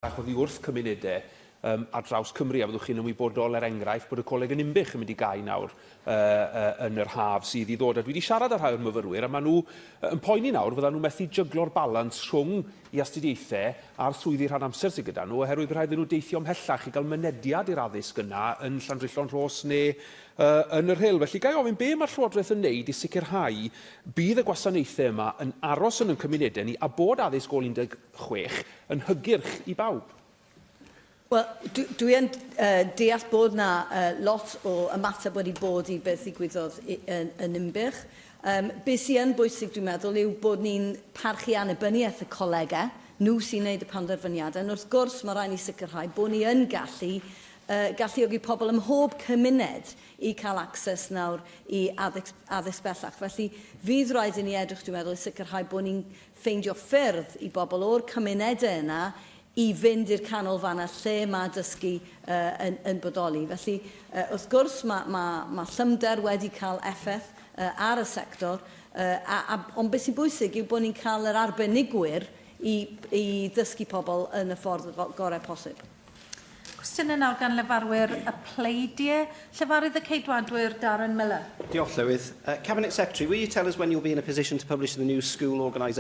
Oddi wrth cymunedau ar draws Cymru, a fyddwch chi'n ymwybodol, er enghraifft, bod y coleg yn Ninbych yn mynd i gau nawr yn yr haf sydd i ddod. A dwi wedi siarad â rhai o'r myfyrwyr, a maen nhw yn poeni nawr fyddan nhw methu jyglo'r balans rhwng i astudiaethau a'r swyddi rhan amser sydd gyda nhw, oherwydd bydd rhaid iddyn nhw deithio ymhellach i gael mynediad i'r addysg yna yn Llandrillo'n-rhos neu yn y Rhyl. Felly, ga i ofyn, be mae'r Llywodraeth yn wneud i sicrhau bydd y gwasanaethau yma yn aros yn ein cymunedau ni a bod addysg ôl 16 yn hygyrch i bawb? Wel, dwi yn deall bod na lot o ymateb wedi bod i beth ddigwyddodd yn Ninbych. Beth sy'n yn bwysig, dwi'n meddwl, yw bod ni'n parchu annibyniaeth y colegau, nhw sy'n neud y penderfyniadau. Ond wrth gwrs, mae rhaid ni sicrhau bod ni yn gallu galluogi pobl ym mhob cymuned i cael access nawr i addysg bellach. Felly, fydd rhaid i ni edrych, dwi'n meddwl, i sicrhau bod ni'n ffeindio ffyrdd i bobl o'r cymunedau yna i fynd i'r canolfannau lle mae dysgu yn bodoli. Felly, wrth gwrs, mae llymder wedi cael effaith ar y sector, ond beth sy'n bwysig yw bod ni'n cael yr arbenigwyr i ddysgu pobl yn y ffordd gorau posib. Cwestiynau nawr gan lefarwyr y pleidiau. Llefarydd y Ceidwadwyr, Darren Millar. Diolch, Llywydd. Cabinet Secretary, will you tell us when you'll be in a position to publish the new school organisation